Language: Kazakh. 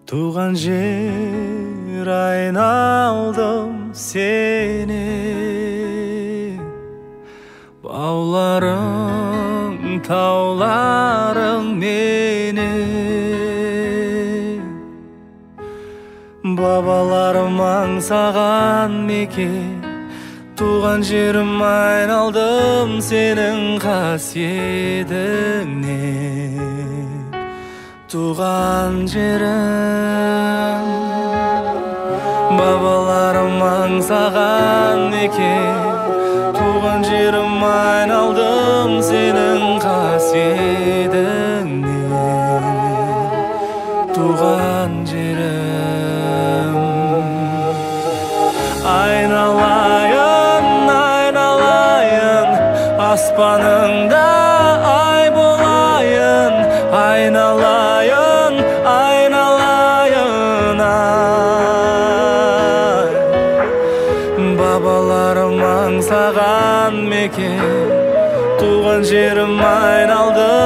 Туған жер айналдым сені, бауларың, тауларың мені. Бабаларым аңсаған мекен, туған жерім айналдым сенің қасиетіңе. Туған жерім, бабаларым аңсаған мекен, туған жерім айналдым сенің қасиетіңе. Туған жерім, айналайын, айналайын, аспаныңда ай болайын, айналайын, айналайын, ай. Бабаларым аңсаған мекен, туған жерім айналдым